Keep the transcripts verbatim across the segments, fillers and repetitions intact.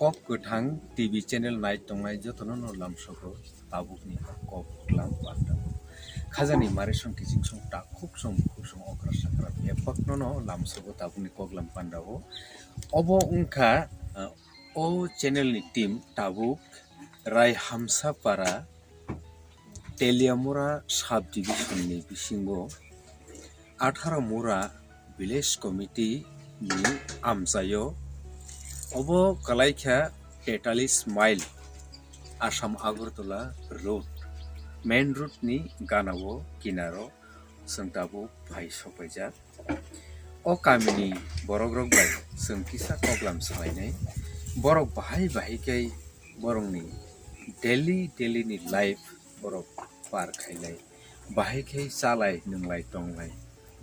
Kok Kwthang T V channel nai tongnai jotono no lamsogo tabukni kok lam panda. Khajani mare song kiching song takhuk song bukhuk song okra sakra bebakno no lamsogo tabukni kok lam panda o. Obo wngkha, ah, o channel ni team tabuk Rai Hamsapara Teliamura sub division ni bisingo atharo Mura village committee ni amchaio. Obo kwlaikha tetalis mile Assam Agartala road, main road ni ganao kinaro chwng tabuk phai sokpaijak. O kamini borokrok bai chwng kisa koklam salainai. Borok bahai bahai khe borokni daily, daily ni life borok par khailai. Bahai khe chalai, nwnglai, tonglai.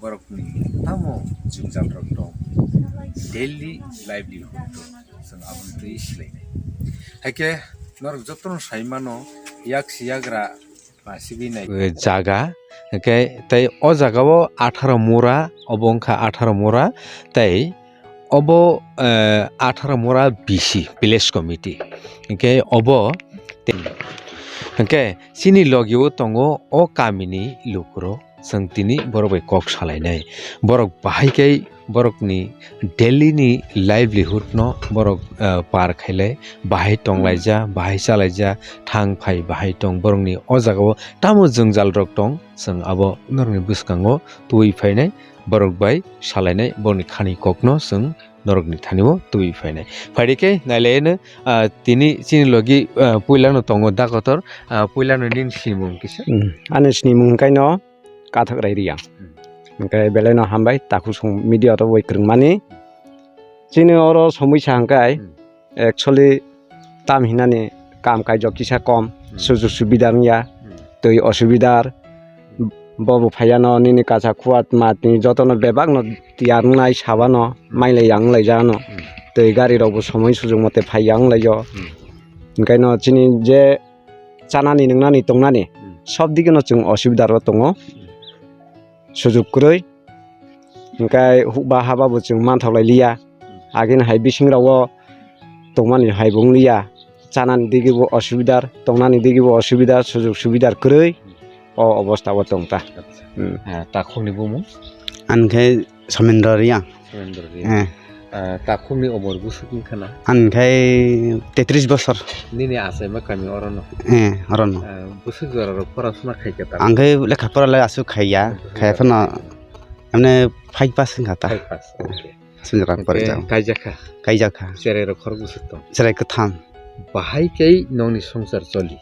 Borokni tamo jwngjal rok tong. Daily livelihood rok chwng aboni twi swlainai. Haikhe norok jotono sai mano, yak si yagra Masibinai jaga, hwnkhe tei o jagao atharo Mura, obo wngkha atharo Mura, tei obo, eh, atharo Mura B C, village committee. Hwnkhe obo te-, hwnkhe chini logio tongo o kamini lukurok, chwng tini borok bai kok salainai. Borok bahai khe borokni daily ni livelihood no borok, ah, par khailai, bahai tonglaija, bahai chalaija, thang phai bahai tong, borokni o jagao tamo jwngjal rok tong, chwng abo norokni bwskango twiwi phainai, borok bai salainai, borokni khani kokno chwng norokni thanio twiwi phainai. Phaidi khe nailaino, ah, tini chini logi, ah, puilano tongo da kotor, ah, puilano nini sinimung kisa? Hmm, ani sinimung hwnkhaino Kathak Rai Riyang. Hmm. Hwnkhe belaino hambai, takhuk song media rok bai kwrwngmani. Chini oro somoi sa hwnkhe, hmm, actually tam hinani kam kaijok kisa kom, hmm, sujug subida wngya, hmm, twi osubidar, hmm, bobo phaiyano nini kacha khuat matni jotono bebakno tiyar wngnai sabano, hmm, mailai yang wnglaijano, hmm, twi gari rokbo somoi sujug mote phai yang wnglaio. Hmm. Hwnkhaino chini je chanani nwngnani tongnani, hmm, sob dikeno chwng osubidaro tongo. Hmm. Sujuk kwrwi, hwnkhe hukba haba bo chwng manthoklai liya. Hmm. Agini hai bisingrok o tongmani hai bo wng liya. Chanani digi bo osubidar, tongnani digi bo osubidar, sujuk subidar kwrwi. Hmm. O obostha o tong ta. Acha. Hmm. Ah, takhukni bumung? Ani khe Somendra Riyang. Somendra Riyang. Eh. Ah, takhukni umor bwswk wngkha na? Ani khe tetris bosor. Nini achaima kami orono? Eh, orono. Ah, bwswk jora rok pora suna khaikha ta? Ang khe lekha pora le aswk khaiya, bwswk khaiya jora phano khaikha? Emne five pass wngkha ta. Five pass, okay. Aswk jora pora. Hwnkhe jao. Kaijakha? Kaijakha. Cherai rok khorok bwswk tong? Cherai kwtham. Bahai khe nokni swngchar choli?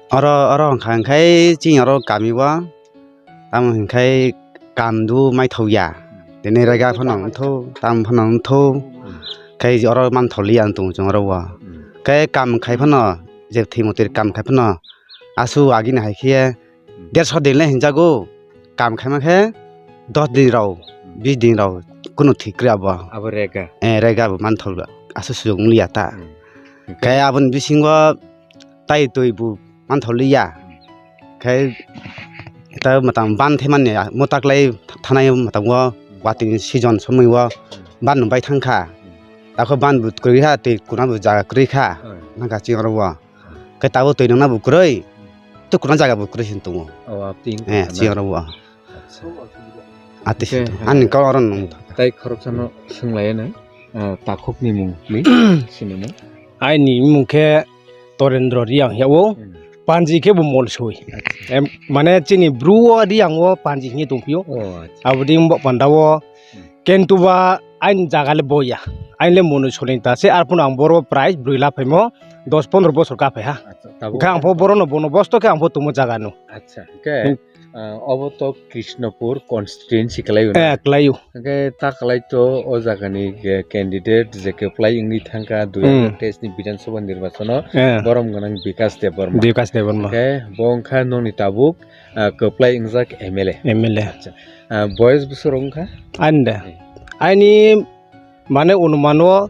Oro, oro wngkha, wngkhai chini oro kami o, tamo hwnkhai kandu maithok ya. Tini rega phano wngtho, tam phano wngtho. Khai oro manthok liya wng tongo chwng oro o. Khai kam khai phano, je thwimo twi kam khai phano, asu agini hai khe derso din le hinjago. Kam khaima khe dos din rok, bis din rok, kunu thik kwrwi abo. Abo rega? Eh, rega bo manthok asu sujok wng liya ta. Hmm. Khai aboni bisingo tai twi bo manthok liya. Khai ta mwtang ban the mani mwtaklai thanai mwtango watwi season somoi o ban bai thangkha. Takho ban bo kwrwi kha tei kuna bo jaga kwrwi kha. Hmm. Nangkha chini oro o. Khai tabuk twi nangna bo kwrwi. Tei kuna jaga bo kwrwi sin tongo. Oh, aboni. Eh, chini oro o. Acha. Ati sin tongo. Ani kau oro nung. Tai khoroksano swnglaino, ah, takhukni mung please, sinimung. Aini mung khe Torendra Riyang ya o. Hmm. Panji khe bo Molsoi. Acha. Em, mane chini bru o Riyang o Panji hini tongpio. Oh, acha. Aboni bo panda o. Hmm. Kintu ba aini jaga le boya. Aini le mwnwi solin ta se arphuno ang boro price brwi la phaimo dos pondro bosor ka phai ha. Acha, tabuk. Khe ang pho borono bono bosto khe ang pho tumo jaga no. Acha, khe. Hmm. Ah, obo to Krishnapur constituency kwlai o na? Eh, kwlai o. Hwnkhe ta kwlai to o jaga ni, eh, candidate je kwplai wngwi thangkha dui hajar teis ni Bidhan Sabha nirbachon o, eh, borom gwnang Bikash Debbarma. Bikash Debbarma. Hwnkhe bo wngkha nokni tabuk, ah, kwplai wngjak M L A. M L A. Acha. Ah, boyes bwswk rok wngkha? Ani da. Eh. Ani mane onumano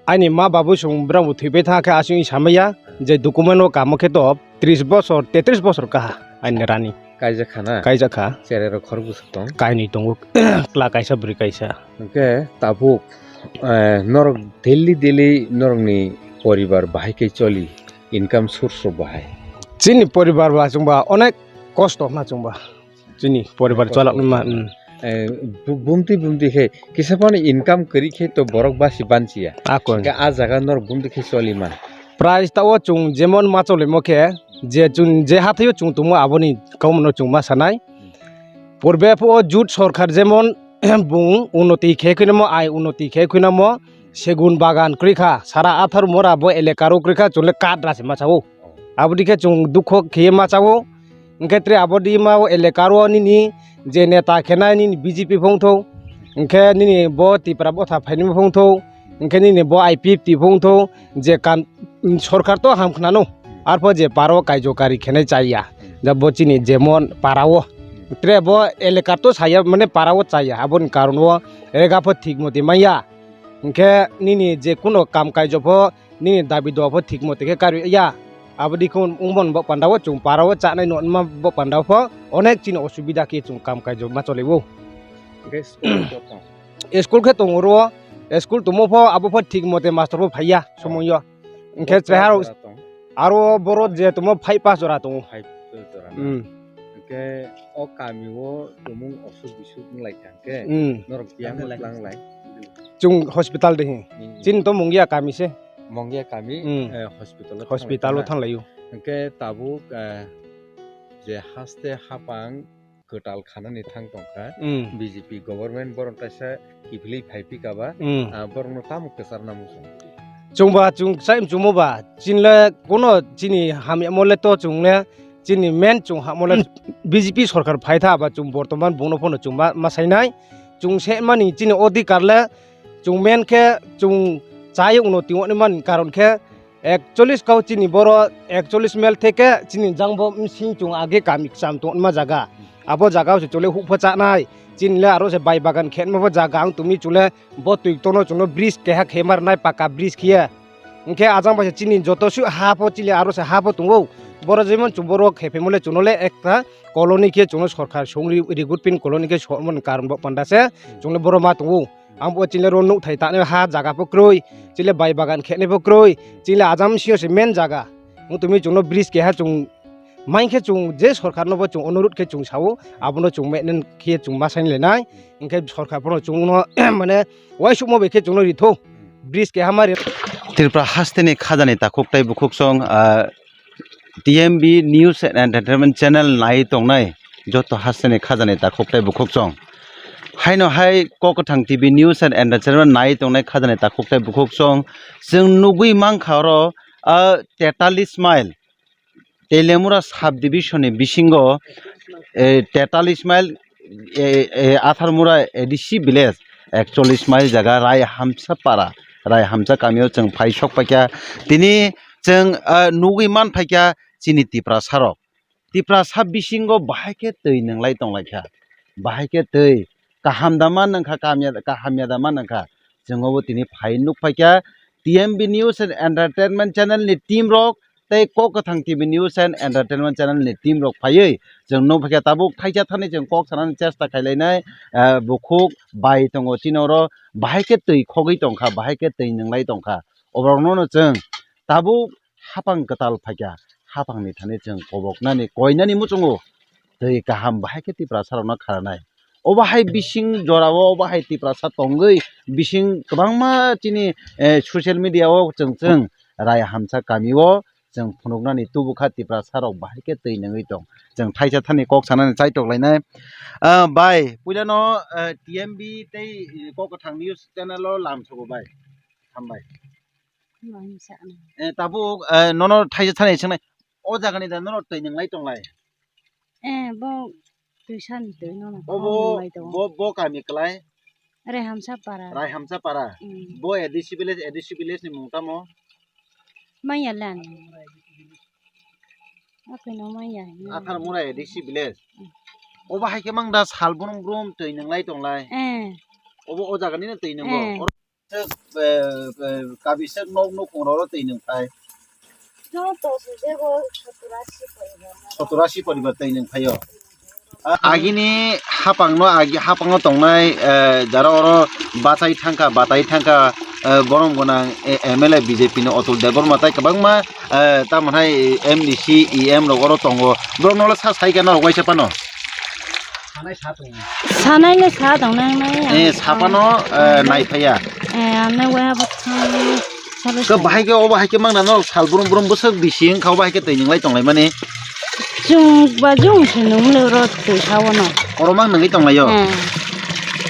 Ani ma babu song brang bo thwibai thang khe aswk wng samaya je document o kamo khe to tris bosor, tetris bosor kaha ani rani. Kaijak kha na? Kaijak kha. Cherai rok khorok bwswk tong? Kainwi tongo, chwla kaisa, bwrwi kaisa. Hwnkhe tabuk, eh, norok daily daily norokni Poribar bahai khe choli, income source rok bahai? Chini poribar ba chwngba onek kosto hwnna chwngba. Chini poribar cholak ma, mm. Eh, bu-, bumti bumti khe kisa phano income kwrwi khe to borok basi banchiya. Akon. Hwnkhe a jaga norok bumti khe choli man. Price ta o chwng jemon ma cholimo khe, je chwng je hathaio chwng tongmo aboni kaumano chwng ma sanai. Purbe pho o jut sorkar jemon bung unoti khe khwinamo, ai unoti khe khwinamo, segun bagan kwrwi kha, sara athar mora bo elekaro kwrwi kha, chwng le kadra se ma sao. Aboni khe chwng dukho khiye ma sao. Hwnkhe tre aboni ma o elekaro nini je neta khenai nini B J P phongtho, hwnkhe nini bo Tipra botha phainai phongtho, hwnkhe nini bo I P F T phongtho, je kam, sorkar to ham khnano, arpho je paro kaijo kari khenai chaya, ja bo chini jemon para o. Tre bo elekar to saya, mane para o chaya, aboni karon o rega pho thik moti maya. Hwnkhe nini je kuno kam kaijo pho, nini dabi doa pho thik moti khe karwi ya. Aboni khun wngmon bo panda o chwng para o chanai no ma bo panda pho onek chini osubida khe chwng kam kaijo ma choli o. Hwnkhe school to tong? School khe tongo ro, school tongmo pho abo pho thik moti master pho phaiya somoy o. Hwnkhe chwrai haro jora tong? Aro borok je tongmo five pass jora tongo. Five jora na? Hmm. Hwnkhe o kami o tumung osuk bisuk wng lai kha hwnkhe, hmm, norok biyang tlang lai? Chwng hospital de hi. Hmm. Chini to Mungia kami se. Mungia kami, hmm, eh, hospital o, hospital o thang lai kha na? Thang lai o. Hwnkhe tabuk, eh, je haste hapang kwtal khanani thang tongkha, hmm, B J P government, borok kaisa kiphilwi phai phika ba, hmm, ah, borokno tamo kwcharna muchung? Chwngba chwng sai muchungmo ba, chini le kono chini hamyamo le to chwng le, chini main chwng hamo le B J P sorkar phai tha ba chwng bortoman bungno phano chwng ma, ma sainai. Chwng se mani chini odhikar le chwng main khe chwng chai uno twi mani karon khe ekchollish kau chini boro ekchollish mile theke chini jang bo msing chwng age kami kcham tongma jaga. Abo jaga o se chole huk pho chanai. Chini le aro se bai bagan khenma bo jaga ang tumi chule bo twi tono chwngno bridge keha khe mar nai paka bridge khiya. Hwnkhe ajang bai se chini joto su ha pho chile aro se ha pho tongo. Boro jemon chwng boro khe phimole chwngno le ekta colony khe chwngno sorkar songri rigut pin colony khe somon karon bo panda se chwngno boro ma tongo. Ang bo chile ro nuk thai tane ha jaga pho kroi, chile bai bagan khene pho kroi, chile ajam sio se main jaga. Mo tumi chwngno bridge keha chwng main khe chwng je sorkar no bo chwng onurut khe chwng sao, abono chwng menen khe chwng ma sain lenai, hwnkhe sorkar bono chwngno mane uaisukma bai khe chwngno ritho, bridge keha ma ri. Tripura hasteni khajani takhuk tei bukhuk song, ah, T M B News and Entertainment Channel nai tongnai joto hasteni khajani takhuk tei bukhuk song. Haino hai Kok Kwthang T V News and Entertainment nai tongnai khajani takhuk tei bukhuk song. Chwng nugwi mankha oro, ah, tetalis mile Telemura subdivision ni bisingo, eh, tetalis mile, eh, eh, Atharmura A D C village, ekchollish mile jaga Rai Hamsa para, Rai Hamsa kamio chwng phai sok paikha. Tini chwng, ah, nugwi man phaikha chini Tiprasa rok. Tiprasa bisingo bahai khe twi nwnglai tonglaikha. Bahai khe twi kaham da man wngkha, kamya, kaham ya da man wngkha. Chwng obo tini phai nuk phaikha. T M B News and Entertainment Channel ni team rok tei Kok Kwthang T V News and Entertainment Channel ni team rok phaiwi chwng nuk phaikha. Tabuk thaisa thani chwng kok sanani chesta khailainai, ah, bukhuk bai tongo chini oro, bahai khe twi khogwi tongkha, bahai khe twi nwnglai tongkha. Oborokno no chwng tabuk hapang kwtal phaikha, hapangni thani chwng koboknani, koinani muchungo twi kaham bahai khe Tiprasa rokno kharanai. Obo hai bising jorao, obo hai Tiprasa tongwi bising kwbangma chini, eh, social media o chwng chwng Rai Hamsa kami o chwng phunuknani tubukha Tiprasa rok bahai khe twi nungwi tong. Chwng thaisa thani kok sanani chaitok lainai. Ah, bai, puilano, eh, T M B tei, eh, Kok Kwthang News channel o lam sobo bai. Hambai. Hambai, hamsa. Eh, tabuk, eh, nono thaisa thani swngnai. O jagani da nono twi nunglai tonglai? Eh, bo twi sani twi nono. Obo, nunglai tongo. Bo, bo kami kwlai? Rai Hamsa para. Rai Hamsa para. Mm. Bo A D C village, A D C village ni mung tamo? Maya lan. Akhwino maya. Atharmura A D C village. Mm. Obo hai khe mang da sal brum brum twi nunglai tonglai? Eh. Obo o jagani no twi nungo? Eh. Oro, eh, eh, kabisa nok nukhung rok twi nung phai? Joto se jebo sottor asi poribar. Sottor asi poribar twi nung phaio. Ah, agini hapang no, agi hapang no tongnai, eh, jara oro bachai thangkha, batai thangkha, eh, borom gwnang, eh, M L A B J P ni Atul Debbarma tai kwbangma, eh, tamo hai M D C, E M rok oro tongo. Borok no sa sai khe norok waisa phano. Sanai le sa tong nang nai. Eh, sa phano, eh, nai phaiya. Eh, ang nai wai abo thang. Ko bahai khe, obo hai khe mangna norok sal brum brum bwswk bisi wngkha, obo hai khe twi nwnglai tong lai mani. Chwng ba jung se nung le oro twi sa o no. Oro mang nungwi tong lai o. Eh.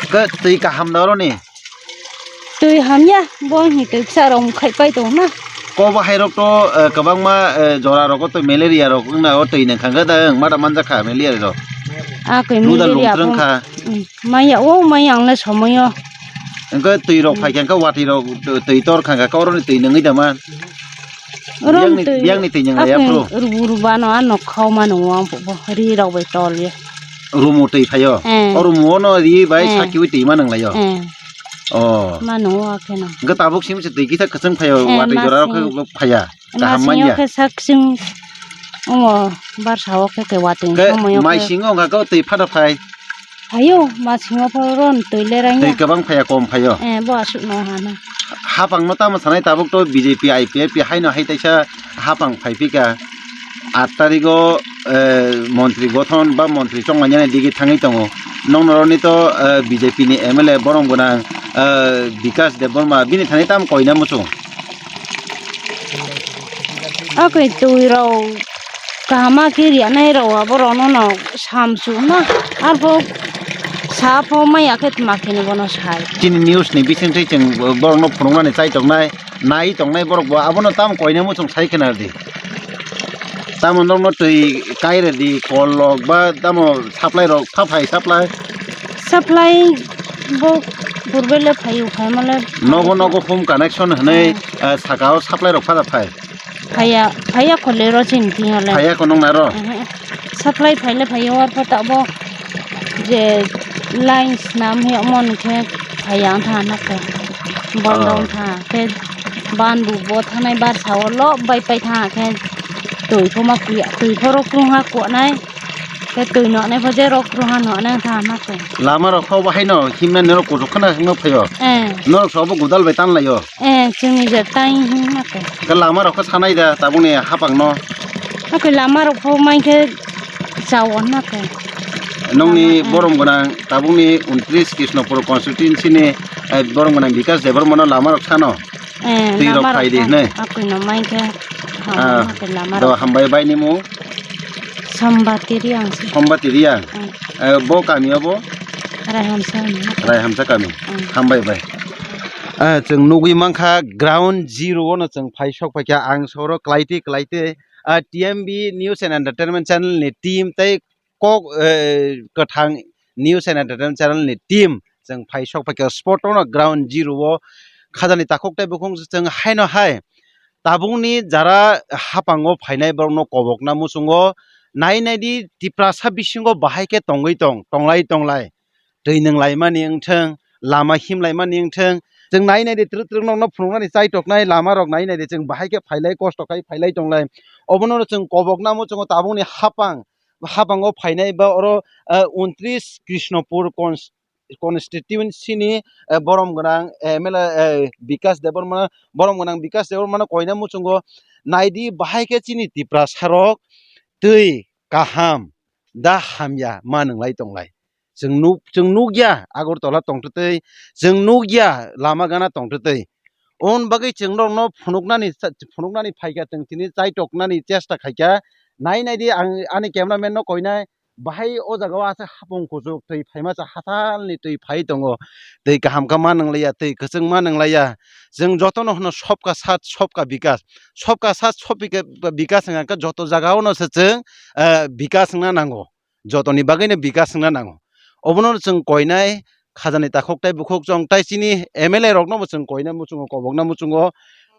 Ko twi kaham da oro ni? Twi hamya, bo hini twi kisa rok khai pai tong na. Ko bahai rok to, eh, kwbangma, eh, jora rogo to malaria rok wngna o twi nang kha da, wng ma da man jak kha malaria rok. A koi malaria lungtrwng kha. Mm, maya o, maya ang le somoi o. Wngkhe twi rok phai kha, wngkhe watwi rok twi tor kha, kha oro ni twi nungwi da man. Oro biyang ni, twi, biyang ni twi nung a ya phuru. Rubu ruba no a nok khao ma nung o ang bo ri rok bai tol ye. Rumu twi phai o. Eh. O rumu o no ri bai eh, saki wi twi ma nung lai o. Eh. Oh. Ma nung o khe no. Hwnkhe tabuk simi se twi kisa kwchwng phai o, eh, watwi jora rok khe phai ya. Kaham manya. Khe sak sing ongo barsa o khe khe watwi. Khe somoi o mai khe singo wngkha khe twi phata phai. Phaio, ma singo pho ron twi le rang ya. Twi kwbang phai ya, kom phai o. Eh, bo aswk no hana. Hapang no tamo sanai tabuk to B J P I P F P hai no hai taisa hapang phai phika. Aat tarigo, eh, montri gothon ba montri chongmani digi thangwi tongo. Nong noroni to, eh, B J P ni M L A borom gwnang, eh, Bikash Debbarma bini thani tam koina muchung. Akoi twi rok kaham ma khe riya nai rok abo rok no no sam su na arbo sa pho maya khe tma khe ni bono sai. Chini news ni bising twi chwng borok no phunuknani chai tongnai. Nai tongnai borok bo abono tamo koina muchung sai khna di. Tamo nokno twi kai rw di, kol rok ba tamo supply rok tha phai supply. Supply bo purbe le phai u phai male. Nogo nogo home connection hwnwi, hmm, eh, saka o supply rok phada phai. Phaiya, phaiya khole ro chini thing le. Phaiya ko nong na ro? Ehe. Supply phaile phaiya, war pho tabo je line snam he mon khe phaiya wng tha na khe. Bondo wng tha khe ban bu bo thanai bar sao lo bai pai tha khe twi pho ma kuya, twi pho rok krung ha ko nai. Khe twi no nai pho je rok krung ha no nai tha na khe. Lama rok kho bahai no himna nero kuchuk khna himma phaio. Eh. Norok so bo godal bai tan laio. Eh, chwngni je tai himma khe. Khe lama rok khe sanai da tabukni hapang no. Hakhe lama rok pho mai khe chao na khe. Nongni lama, eh, borom gwnang tabukni untris Krishnapur constituency ni, eh, borom gwnang Bikash Debbarma no lama rok sano. Eh, twi rok lama rok phai di pho hwnwi. Hakhe no mai khe. Ah, hakhe lama do rok. Hambai bai ni mung. Sambati Riang se. Sambati Riang. Mm. Eh, bo kami obo? Raihamsa hwnwi. Raihamsa kami. Mm. Hambai bai. Eh, chwng nugwi mankha ground zero o no chwng phai sok phaikha ang soro klaitwi klaitwi, ah, T M B News and Entertainment channel ni team tei kok, eh, kwthang News and Entertainment channel ni team chwng phai sok phaikha spot o no ground zero o khajani takhuk tei bukhung chwng haino hai tabukni jara hapango phainai borokno kobokna muchungo, nai nai di Tiprasa bisingo bahai khe tongwi tong, tonglai tonglai. Twi nwng laimani wngthwng, lama him laimani wngthwng, chwng nai nai di twrwk twrwk nokno phunuknani chaitoknai lama rok nai nai di chwng bahai khe phailai kosto khai phailai tonglai. Obono chwng kobokna muchungo tabukni hapang, hapango phainai ba oro, ah, untris Krishnapur cons-, constituency ni, eh, borom gwnang M L A, eh, Bikash Debbarma, borom gwnang Bikash Debbarma no koina muchungo naidi bahai khe chini Tiprasa rok twi kaham da hamya ma nwnglai tonglai. Chwng nuk, chwng nukya Agartala tongtwtwi, chwng nukya lama gana tongtwtwi. On bagwi chwng norokno phunuknani, phunuknani phaikha, chwng tini chaitoknani chesta khaikha. Nai nai di ang ani cameraman no koinai. Bahai o jaga o aswk hapung kuchuk twi phaima cha hasalni twi phai tongo. Twi kaham kha ma nwnglaiya, twi kwchwng ma nwnglaiya. Chwng jotono hwno sobka sat, sobka bikas. Sobka sat, sobka bikas hwnkha khe joto jaga o no se chwng, eh, bikas wngna nango. Jotoni bagwino bikas wngna nango. Obono chwng koinai khajani takhuk tei bukhuk chwng tai chini M L A rokno bo chwng koina muchungo, kobokna muchungo.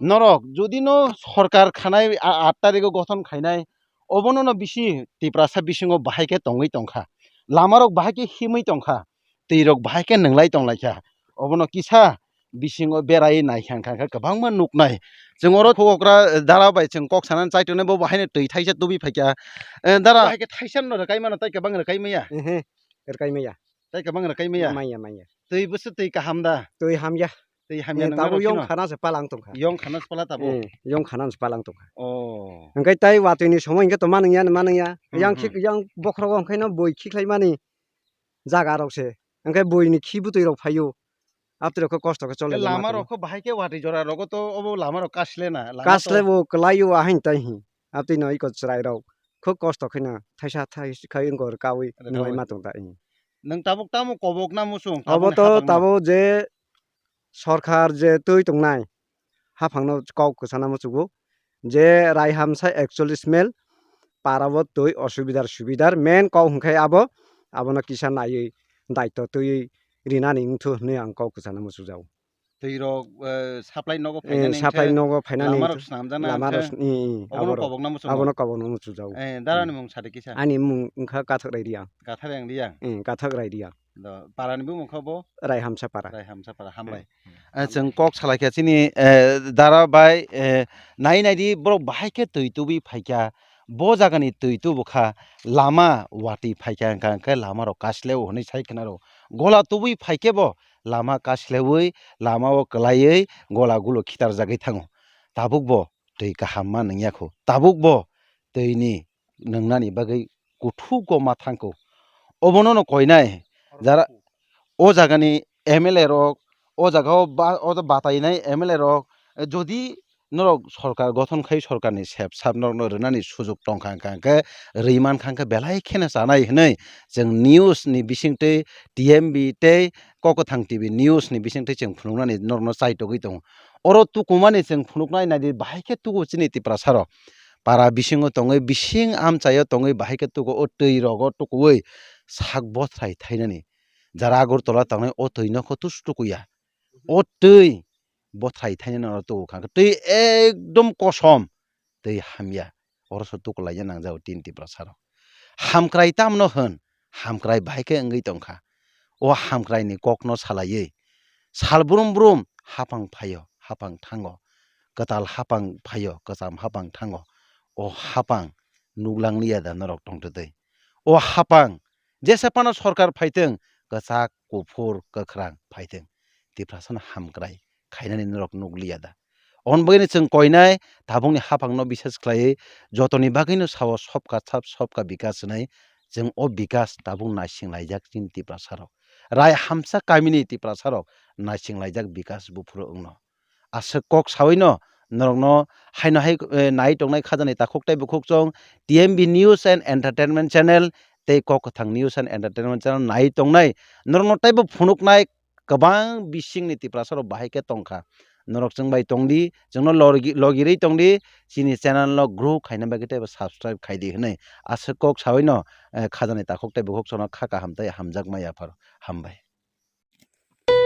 Norok jodi no sorkar khanai a-, aat tarigo gothon khainai, obono no bisi Tiprasa bisingo bahai khe tongwi tongkha. Lama rok bahai khe himwi tongkha. Twi rok bahai khe nwnglai tonglaikha. Obono kisa bisingo berai naikha wngkha khe kwbangma nuknai. Chwng oro khuk okra dara bai chwng kok sanani chaitongnai bo bo haino twi thaisa tubi phaikha. Eh, dara, bo hai khe thaisa no rwkai mano tei kwbang rwkai maya? Ehe, rwkai maya. Tei kwbang rwkai maya? Maya, maya. Twi bwswk twi kaham da? Twi hamya. Tei hamya Eh, nangma tabuk rok yong kheno. Khana se palang tongkha. Yong khana se pala tabuk. Eh, yong khana se palang tongkha. Oh. Hwnkhe tai watwi ni somoi hwnkhe to manwngya, manwngya. Hmm, Yang hmm. Khik-, yang bokhorogo hwnkhe no boi khiklaimani jaga rok se. Hwnkhe boi ni khi bwtwi rok phaio. Abtwi rok khe kosto khe chole Lama mati. Rok khe bahai khe watwi jora rogo to obo lama rok kasle na. Lama Kasle to bo kwlaio ahai tai hi. Abtwi no iko chwrai rok. Khuk kosto kheno thaisa thai khai wngkor kaui Rwkha nungwi bai. Ma tong ta. Nwng tabuk tamo kobok na muchung? Obo Tabukni to hapang no? Tabuk je sorkar je twi tongnai, haphangno kok kwchana muchugo, je Raihamsa ekchollis mile parao twi osubidar subidar, main kok hwnkhe abo, abono kisa naiwi daitw twiwi rinani wngthu hwnwi ang kok kwchana muchukjago. Twi rok, eh, supply nogo Eh, phainani supply hwnkhe nogo phainani lama rok hwnkhe swnamjaknai lama rok hwnkhe swn-, i, i, obono aborok. Kobokna muchungo. Abono kobokna muchukjago. Eh, darani Hmm. Mung sadi kisa? Ani mung wngkha Kathak Rai Riang. Kathak Rai Riang. Eh, Kathak Rai Riang. Do, parani bumung khe bo? Raihamsa para. Raihamsa para, hambai. Hmm. Eh, chwng kok salaikha chini, eh, dara bai, eh, nai nai di borok bahai khe twi tubui phaikha. Bo jagani twi tubu kha lama watwi phaikha hwnkha hwnkhe lama rok kasleo hwnwi sai khna rw. Gola tubui phaikhe bo lama kasleui, lama o kwlaiwi gola gulo khitarjagwi thango. Tabuk bo twi kaham ma nungya kho. Tabuk bo twi ni nungnani bagwi kuthuk o ma thang kho. Obono no koinai jara o jagani M L A rok, o jaga o ba-, o batainai M L A rok, jodi norok sorkar gothon khai sorkarni sep sap norokno rwnani sujuk tongkha hwnkha hwnkhe rwi mankha hwnkhe belai kheno chanai hwnwi chwng news ni bisingtwi T M B tei Kokthang T V news ni bisingtwi chwng phunuknani norokno chaitogwi tongo. Oro tukumani chwng phunuknai naidi bahai khe tuku chini Tiprasa rok. Para bisingo tongwi bising amchaio tongwi bahai khe tuku o twi rogo tukuwi sak bothrai thainani. Jara Agartala tangnai o twi nokho tus tukuya. O twi bothrai thainani oro tuku kha. Twi ekdom kosom. Twi hamya. Oro se tukulaiya nangjago tin Tiprasa rok. Hamkrai tamno hwn, hamkrai bahai khe wngwi tongkha. O hamkraini kokno salaiwi sal brum brum hapang phaio, hapang thango, kwtal hapang phaio, kwcham hapang thango. O hapang nuklangliya da norok tongtwtwi? O hapang jesa phano sorkar phaitwng, kwchak, kuphur, kwkhrang phaitwng, Tiprasano hamkrai khainani norok nukliya da? Oboni bagwino chwng koinai tabukni haphangno bisas khlaiwi jotoni bagwino sao sobka sab sobka bikas hwnwi, chwng o bikas tabuk naising laijak chini Tiprasa rok. Rai hamsa kamini Tiprasa rok naising laijak bikas buphuru wngno. Aswk kok sawino norokno haino hai, eh, nai tongnai khajani takhuk tei bukhuk chwng T M B News and Entertainment Channel tei Kokthang News and Entertainment Channel nai tongnai norokno teibo phunuknai kwbang bisingni Tiprasa rok bahai khe tongkha. Norok chwng bai tongdi, chwngno logi-, logirwi tongdi, chini channel no grow khaina bagwi teibo subscribe khaidi hwnwi aswk kok sawino, eh, khajani takhuk tei bukhuk chwngno kha kaham tei hamjakma yapharo. Hambai.